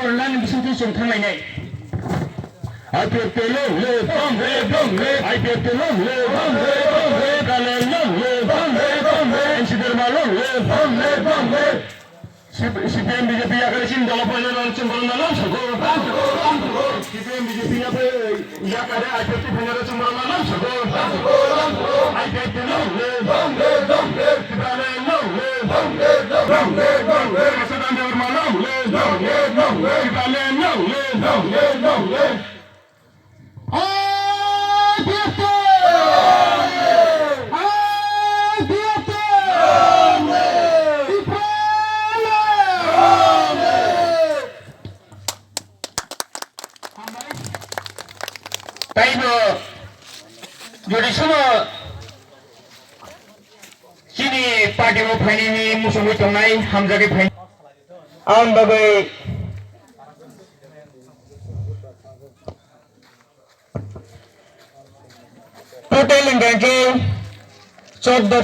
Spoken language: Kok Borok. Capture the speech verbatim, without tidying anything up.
Nani bisingtwi chwng thanglainai. I P F T long live, long live, long live. I P F T long live, long live, long live. Kale long live, long live, long live. N C Dharma long live, long live, long live. C P M B J P yakare chini dolo phainai rok chwng bolong no lamsokgo. C P M B J P yakare I P F T phainai rok chwng bolong no lamsokgo. I P F T long live, long live, long live. Tipraland long live, long live, long live. Tiprasa Gandhi Verma long live, long live, long live. Tipraland long live, long live, long live. I P F T! I P F T! Tipraland! Taibo jodi sono chini party o phainani muchungwi tongnai hamjagwi phai. Ang bagwi total hwnkha khe chordo.